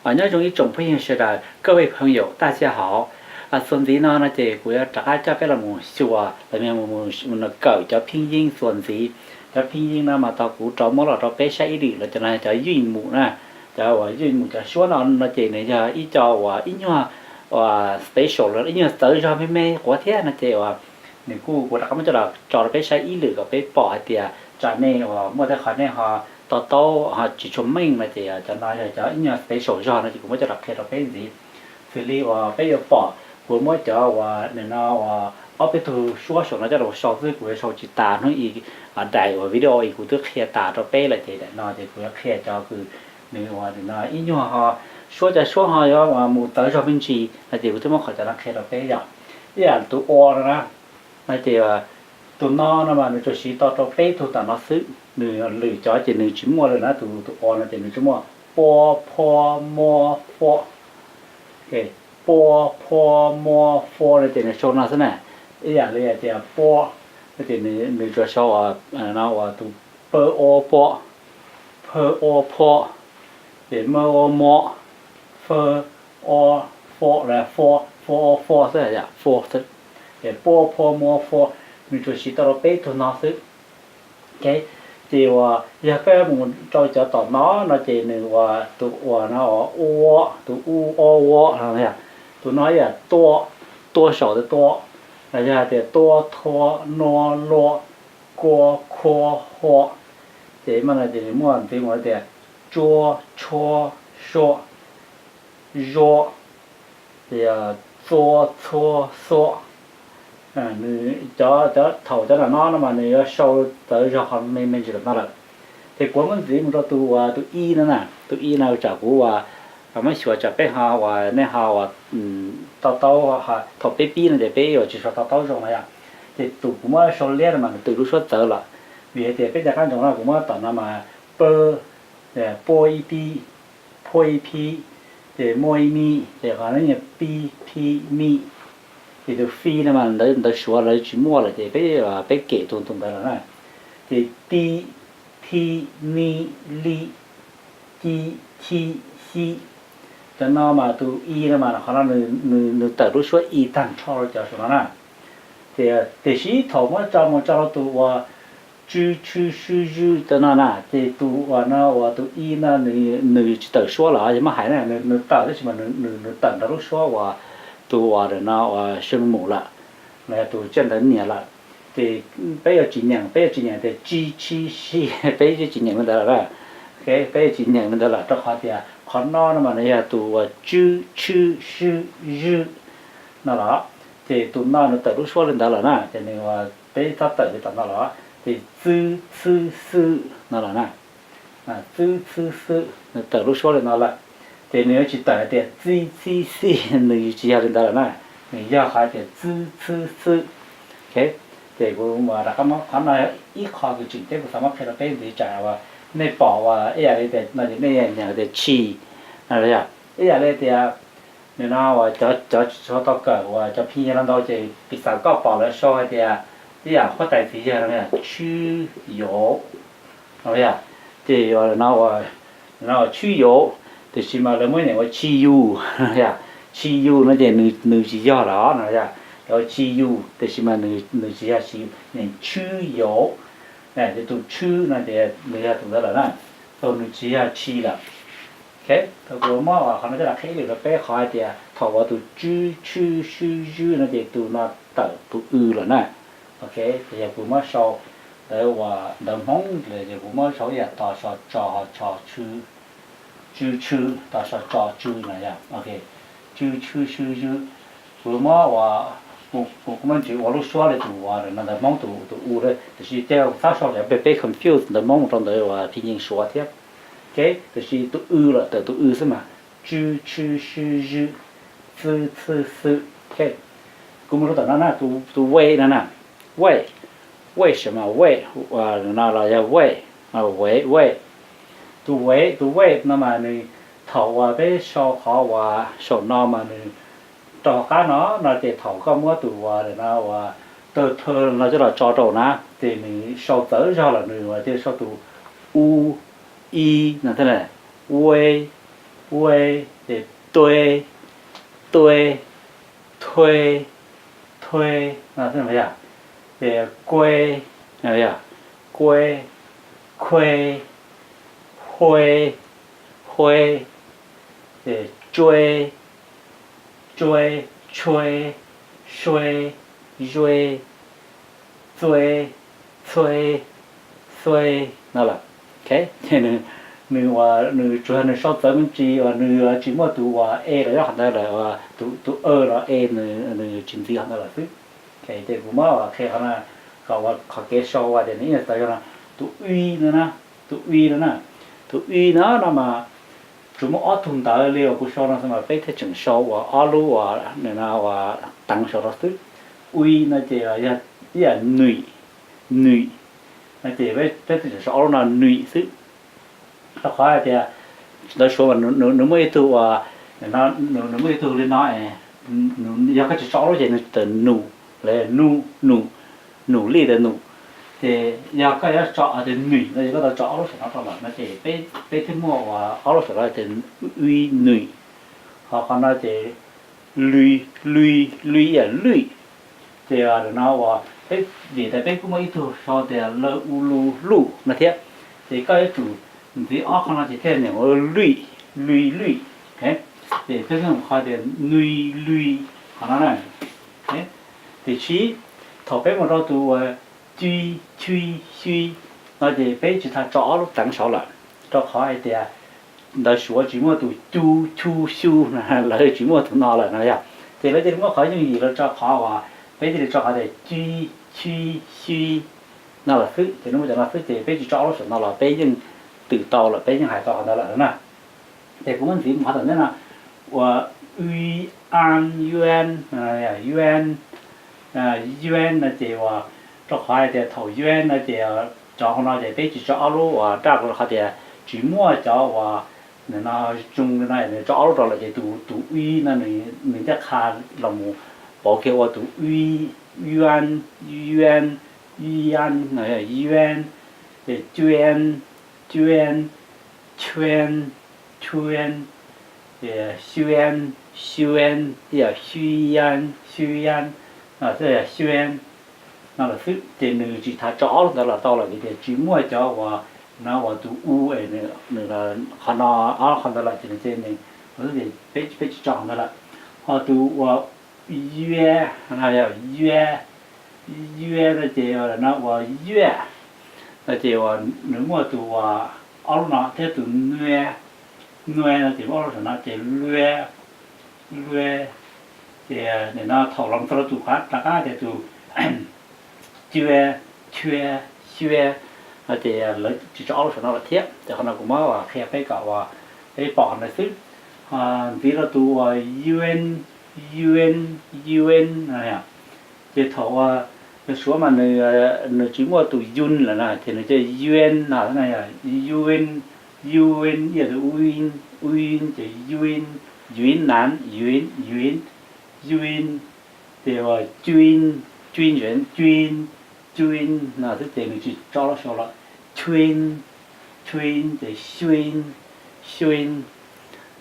Nyob zoo ib tsoom phooj ywg sawv daws, 各位朋友大家好. Txuas ntxiv no no ces kuv yuav rov qab coj peb los mus xyuas los mus kawm cov phij yeeb txuas ntxiv. Cov phij yeeb no mas tau kuv rov muab los rau peb saib ib lwm los cov no cov ywj mus na. Cov uas ywj mus cov suab no no ces nws yog ib co uas ib nyuag special los ib nyuag txawv zog me me quav thiab no ces uas nws kuj kuv rov qab muab coj los tso rau peb saib ib lwm kom peb pom hais tias tsam nej uas muaj tej qhov nej ho to taub ho tsis tshua meej no ces cov no yog cov ib nyuag special zog no ces kuv muab coj los qhia rau peb ntxiv. Xws li uas peb yuav pom kuv muab cov uas nim no uas ob peb tug suab saum no coj los sau xwb, kuv yuav sau tsis tas hnub i daim uas video i kuv twb qhia tas rau peb lawm ces daim no ces kuv yuav qhia cov kws nws uas nim no ib nyuag ho suab cov suab ho yuav mus txawv zog me ntsis no ces kuv twb muab qhov cov no qhia rau peb yom. Ib yam tus ua no na, no ces tus no no mas nws tsuas siv tau rau peb tug tam no xwb, nws lwm cov ces nws tsis muaj lawm na, tus tus ua no ces nws tsuas muaj pua, phua, mua, fua. Pua, phua, mua, fua no ces nws sau no xwb na. Ib yam li hais tias pua no ces nws tsuas sau no uas tus p, o, pua, ph, o, phua, ces m, o, mua, f, o, fua, fua, fua, o, fua xwb, fua xwb. Ces pua, phua, mua, fua, nws tsuas siv tau rau peb tug no xwb. Ces uas yog koj mus rau cov tom no no ces nws uas tus uas no uas ua, tus u, o, ua, tus no yog tua, tua saum tus tua, los yog hais tias tua, thua, nua, lua, kua, khua, hua. Ces mas no ces nws muaj ntxiv mus tias tsua, tshua, sua, zua, ces txua, txhua, xua. Nws cov cov thaum cov no no no mas nws yuav sau txawv zog qhov me me ntsis tom no lawm. Ces kuv muab ntxiv mus rau tus uas tus i no na, tus i no tsam kuv uas muab xyuas tsam peb ho uas nej ho uas to taub, thaum peb pib no ces peb yuav tsis sau to taub zoo na yom. Ces tus kuv muab sau liab no mas nws twm lub suab txawv lawm, vim hais tias peb cov qab ntsoov no kuv muab tom no mas p, pua ib pib, phua ib phib, ces mua ib mi, ces qhov no yog pi, phi, mi. Ces tus fi no mas ntawv suav lawv tsis muaj lawm ces peb peb kem tus tus ntawd lawm na. Ces ti, thi, ni, li, ci, ci, xi. Cov no mas tus i no mas qhov no nws tawm lub suab i tag nrho rau cov saum no na. Ces tiam sis thaum muab tso mus tso rau tus uas tsw, tshw, sw, zwj cov no na ces tus uas no uas tus i no nws tsis tawm suab lawm, yog muab hais na nws tawm tab sis mas nws tawm nrog lub suab uas tus uas no uas seej mus lawm, los yog tus tsiaj ntawv nias lawm. Ces peb yuav tsis nyeem, peb yuav tsis nyeem tias tsi, tshi, si, peb yuav tsis nyeem li ntawd lawm na. Peb yuav tsis nyeem li ntawd lawm rau qhov tias qhov no no mas nws yog tus uas tsw, tshw, sw, zwj no los, ces tus no nws tawm lub suab li ntawd lawm na ces nws peb txhob tawm li tom no los. Ces txw, txhw, xw no los na, txw, txhw, xw, nws tawm lub suab li no lawm. Ces nws yuav tsis tawm hais tias txi, txhi, xi, nws tsis yog li ntawd lawm na. Nws yog qhov tias txw, txhw, xw. Ces kuv rov qab muab qhov no ib qho kws tseem ceeb kuv xav muab qhia rau peb ntxiv tsam uas nej pom uas ib yam li tias no ces nej nyeem tias tshis, ib yam li tias nim no uas cov tsis tau kawm uas cov phij yeeb ntau ces piv xam koj pom lawv sau hais tias ib yam huab tais txiv yawg no tshwj yauv, no yog, ces uas no tshwj yauv, tiam sis mas lawv muab nyeem ua tshij yus, tshij yus no ces nws tsis yog lawm no yog, lawv tshij yus tiam sis mas nws tsis yog tshij yus, nyeem tshwj yauv. Ces tus tshwj no ces nws yog tus ntawd lawm na, tau nws tsis yog tshij lawm. Thaum kuv muab uas qhov no coj los qhia ib lwm rau peb qhov hais tias thaum uas tus tsw, tshw, sw, zwj no ces tus no tawm tus w lawm na. Ok, ces yog kuv muab sau ntawv uas ntawv Hmoob ces kuv muab sau ib yam tos so tso ho tso tsw, tsw tshw, tos so tso tsw no yog, ok, tsw tshw sw zwj. Kuv muab uas, kuv muab ntsis ua lub suab li tus uas no ntawv Hmoob tus tus u, tiam sis cia kuv txhob sau lawm peb confuse ntawv Hmoob mus rau ntawv uas phij yeeb Suav thiab. Ok, tiam sis tus w lawm, tawm tus w xwb mas, tsw tshw sw zwj, txw txhw xw. Ok, kuv mus rau tom no na, tus wej no na, wej, wej sim mas wej, no los yog wej, wej, wej. Tus wej, tus wej no mas nws, thaum uas peb sau qhov uas saum no mas nws rau qab no no ces thaum koj muab tus uas no uas tawg thawg no coj los tso rau na, ces nws sau txawv zog lawm, nws thiaj sau tus u, i no thiab, wej, Ue, ces tue, tue, thue, thue, no xwb yog. Ces kue, yog, kue, khue, hue, hue, ces tsue, tsue, tshue, sue, zue, txue, txhue, xue no lawm. Ces nws, nws ua, nws tsuas yog nws sau txawv me ntsis uas nws tsis muaj tus uas e los nyob qhov ntawd lawm, tus, tus e los e nws, nws tsis ntxiv qhov ntawd lawm xwb. Ces kuv muab qhia qhov no kom ua qhov kev sau uas tias nws ib yam txawv no, tus ui no na, tus ui no na, tus ui no no mas tsuas muaj ob tug ntawv li uas kuv sau no xwb mas peb thiaj tseem sau uas ob lub uas nws no uas teev saum no xwb. Ui no ces yog ib yam nwm, nwm no ces peb thiaj tseem sau ob lub no nwm xwb. Rau qhov hais tias ntawv Suav mas nws muaj ib tug uas, nws muaj ib tug li no, yog koj tsis tso ob lub ces nws tawm num, los num, num, num lij tawm num. Ces yog koj yuav tso tias nwm no ces koj tau tso ob lub saum no rau lawm no ces peb thiaj muaj uas ob lub saum no tias ui nwm. Ho qhov no ces lwj, lwj, lwj ib yam lwj. Ces no uas peb, vim tias peb kuj muaj ib tug sau tias lw u lu luj no thiab. Ces koj yuav tsum ntxiv ob qho no ces thiaj niam ua lwj, lwj, lwj. Ces peb thiaj mus qhov tias nui, lwj, qhov no na. Tiam sis thaum peb mus rau tus uas cui, cui, cui no ces peb tsis tas tso ob lub teev saud lawm, rau qhov hais tias ntawv Suav tsis muaj tus cu, cu, xyu no, lawv tsis muaj tus no lawm no yog. Ces lawv cia li muab qhov yooj yim los tso qhov uas peb cia li tso qhov tias cui, cui, xyu no lawm xwb. Ces lawv muab cov no xwb ces peb tsis tso ob lub saum no los peb yeej twm tau lawm, peb yeej hais tau qhov ntawd lawm na. Ces kuv muab ntxiv mus qhov tom ntej no uas ui, an, yuan, yuan, yuan no ces uas rau qhov hais tias thaum yuan no ces cov hauv no ces peb tsis tso ob lub uas daj rau qhov tias tsis muaj cov uas nws no zoo li no, nws tso ob lub rau lawm ces tus, tus ui no nws ncaj qha los mus pauv kiag ua tus ui, yuan, yuan, yuan, yuan, ces cuan, cuan, chuan, chuan, ces xuan, xuan, ib yam xuan, xuan, no xwb yog xuan no lawm xwb. Ces nws tsis tas tso ob lub ntawd los tau lawm vim tias tsis muaj cov uas no uas tus u es nws qhov no, ob qhov ntawd lawm ces nws cia li, peb tsis tso qhov ntawd lawm. Ho tus uas yua, yua, yua no ces no uas yuaj no ces uas nws muaj tus uas ob lub no thiab tus nua, nua no ces muaj ob lub saum no ces lua, lua. Ces nim no thaum los txog rau tus qhov rov qab tias tus cua, cua, xyua no ces lawv tsis tso ob lub saum no lawm thiab. Ces qhov no kuv muab qhia peb kom uas peb pom qhov ntawd xwb. Ntxiv rau tus uas yuan, yuan, yuan no, ces thaum uas nws Suav mas nws tsis muaj tus yun lawm na ces nws cia yuan no, yuan, yuan ib yam tus uin, uin ces yuan, yuan nam, yuan, yuan, yuan, ces uas cuin, cuin, cuin, cuin no xwb ces nws tsis tso lub saum lawm. Cuin, cuin ces xuin, xuin,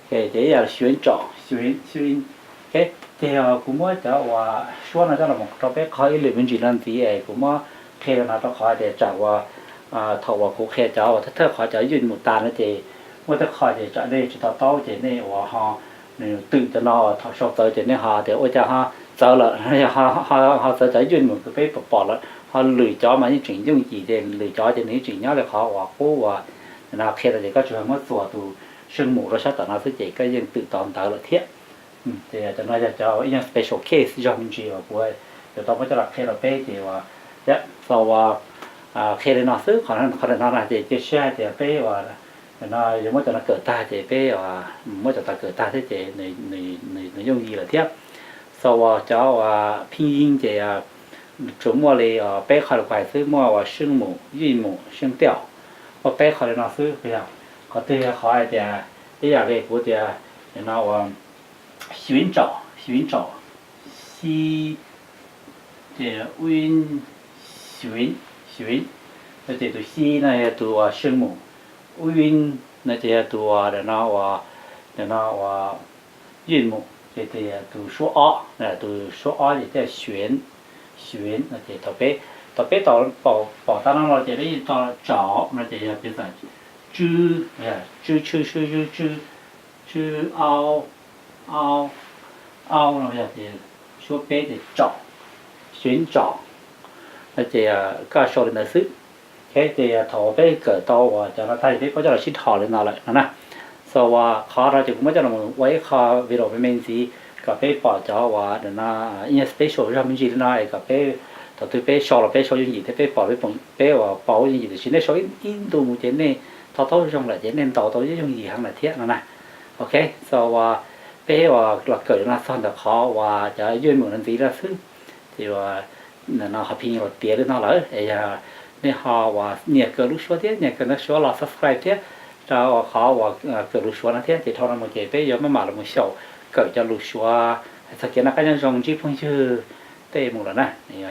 ces ib yam xuin tsom, xuin, xuin. Ces kuv muab cov uas suab no coj los rau peb qhov ib lwm me ntsis no ntxiv es kuv muab qhia li no rau qhov tias tsam uas thaum uas kuv qhia cov uas thawj thawj qhov cov yuj mus tas no ces muaj tej qho ces tsam nej tsis to taub ces nej uas ho nws twm cov no thaum sau txawv ces nej ho tias ua cas ho txawv lawm, ho txawv cov yuj mus kws peb pom pom lawm, ho lwm cov mas yeej tseem yooj yim ces lwm cov ces nws yeej tseem nyob li qhov uas qub uas no qhia tau ces koj tsuas muab txuas tus seej mus rau sab tom no xwb ces koj yeej twm tau ntawv lawm thiab. Ces cov no yog cov ib nyuag special case zog me ntsis uas kuv yuav tau muab coj los qhia rau peb ces uas, txog uas qhia li no xwb, qhov no no ces cia siab hais tias peb uas no yuav muab cov no kawm tag ces peb muab cov tod kawm tag thiab ces nws yooj yim lawm thiab. Xaus uas cov uas phin yin ces tsuas muaj li peb qhov li kuv hais xwb, muaj uas seej mus, yuj mus, seej tiaj, muaj peb qhov li no xwb. Qhov twg yog qhov hais tias ib yam li kuv tias no uas xyuv tsaum, xyuv tsaum, xi, ces uin, xyuv, xyuv, no ces tus xi no yog tus uas seej mus, uin no ces yog tus uas no uas no ua ywj mus ces tias tus suab ob, tus suab ob ces thiaj xyuv, xyuv no ces thaum peb, thaum peb tau pom tau no los ces peb yeej tau tsom no ces yog piv xam tsw, tsw, tsw, tsw, tsw, tsw, au, au, au no yog tias suab peb ces tsom, xyuv tsom no ces koj sau li ntawd xwb. Ces thaum peb kawm tau uas cov no tag peb paub coj los sib dhos li no lawm no na. So uas qhov no ces kuv muab coj los ua ib qho video me me ntxiv kom peb pom cov uas ib nyuag special zog me ntsis li no es kom peb thaum twg peb sau los peb sau yooj yim thiab peb pom peb pom, peb uas pom yooj yim tiam sis nej sau ib ntu mus ces nej to taub zoo lawm ces nej ntaus tau yooj yim heev lawm thiab no na. Ok, so uas peb uas los kawm no txog ntawm qhov uas cov ywj mus no ntxiv no xwb. Ces uas no ho phi los tiav li no lawm es yog nej ho uas nyiam kawm lus Suav thiab nyiam kawm ntawv Suav los subscribe thiab rau qhov uas kawm lus Suav no thiab ces dhau no mus ces peb yuav maj mam los mus xyaum kawm cov lus Suav hais txog kev noj qab nyob zoo ntsib phooj ywg tej mus lawm na.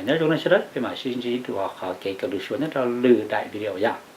Nyob zoo nej sawv daws, peb mam sib ntsib dua qhov kev kawm lus Suav nyob rau lwm daim video yom.